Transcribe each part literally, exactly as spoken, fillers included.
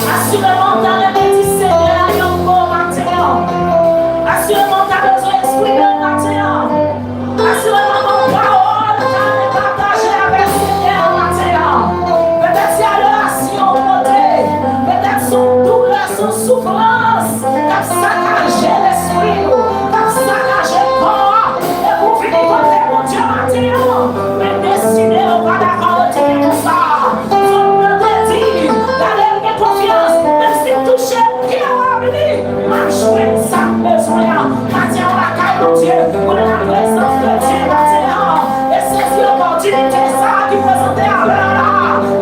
Asireman, w ta renmen di Senyè a yon mo maten an. Asireman, w ta bezwen eksprime l maten an. Asireman, gon pawòl w ta renmen pataje avèk Senyè a maten an. Petèt se adolasyon w pote. Petèt se yon doulè, se yon soufrans k ap sakaje lespri w, k ap sakaje kò w. Epi w vini kote Bondye maten an, men deside w pa dakò retire konsa. Fò w tande di, gade m gen konfyans, menm si m touche pye w a vini, m ap jwenn sa m bezwen an. Maten an lakay Bondye, ou nan laprezans de Dye maten an. E sezi opòtinite sa a ki prezante avè w la.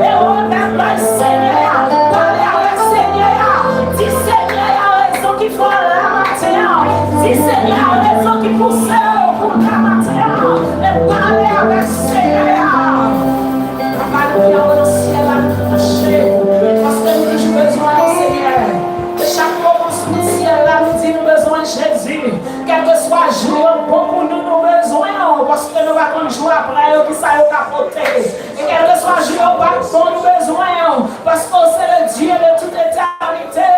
E remèt bay Senyè a. Pale avèk Senyè a. Di Senyè a rezon ki fè w la maten an. Di Senyè a rezon ki pouse w pou w la maten an. E pale avèk Senyè a. Papa nou ki nan syèl la, nou touche. Paske nou toujou bezwen w, Senyè. E chak mo nou sou syèl la, nou di nou bezwen Jezi. Kèlkeswa jou yo bon pou nou, nou bezwen w, paske nou pa konn jou apre yo, kisa yo ka pote. E kèlkeswa jou yo pa t bon, nou bezwen w, paske w se le Dieu de toute éternité.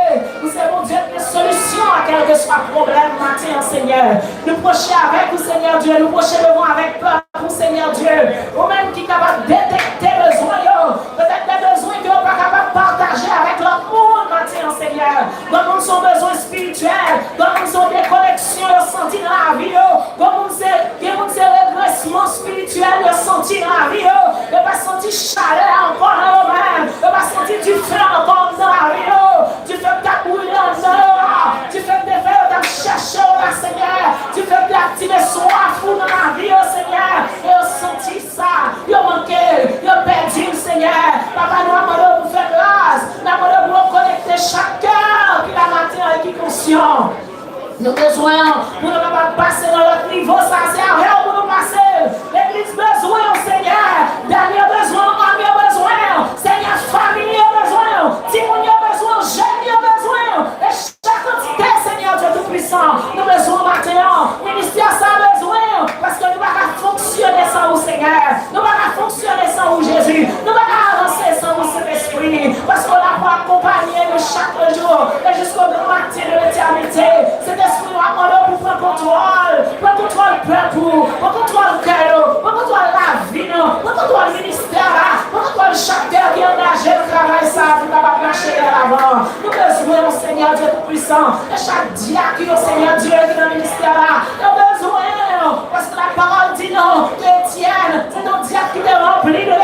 Ou se Bondye ki gen solisyon a kèlkeswa pwoblèm maten an, Senyè. Nou pwoche avèk ou, Senyè Dye, nou pwoche devan w avèk pèp ou, Senyè Dye. Ou menm ki kapab detekte bezwen yo, petèt de bezwen ke yo pa kapab pataje avèk lòt moun maten an, Senyè. Gen moun se yon bezwen espirityèl, gen moun se yon dekoneksyon yo santi nan lavi yo, gen moun se, gen moun se regresman espirityèl yo santi nan lavi yo, yo pa santi chalè a ankò nan yo menm, yo pa santi dife ankò nan lavi yo, dife k t ap boule anndan yo a, dife k te fè yo t ap chèche w la, Senyè, dife k te aktive swaf ou nan lavi yo, Senyè, e yo santi sa, yo manke l, yo pèdi l, Senyè. Papa, nou ap mande w pou fè gras, n ap mande w pou rekonekte chak kè ki la maten an e ki konsyan. Nou bezwen w pou nou kapab pase nan lòt nivo sa, se avè w pou nou pase. Legliz bezwen w, Senyè. Dam yo bezwen w, òm yo bezwen w. Senyè, fanmi yo bezwen w. Timoun yo bezwen w, jèn yo bezwen w. E chak antite, Senyè Dye Toupisan, nou bezwen w maten an. Ministè sa bezwen w, paske nou pa ka fonksyone san ou, Senyè. Nou pa ka fonksyone san ou, Jezi. Nou pa ka avanse san ou, Sentespri, paske w la pou akonpanye nou chak jou e jisko gran maten de letènite. Sentespri, nou ap mande w pou pran kontwòl, pran kontwòl pèp ou, pran kontwòl kè yo, pran kontwòl lavi nou, pran kontwòl ministè la, pran kontwòl chak kè ki angaje nan travay sa a pou kapab mache de lavan. Nou bezwen w, Senyè Dye Toupisan, e chak dyak yo, Senyè Dye, ki nan ministè la, yo bezwen w, paske lapawòl di nou ke Etyèn se te yon dyak ki te ranpli de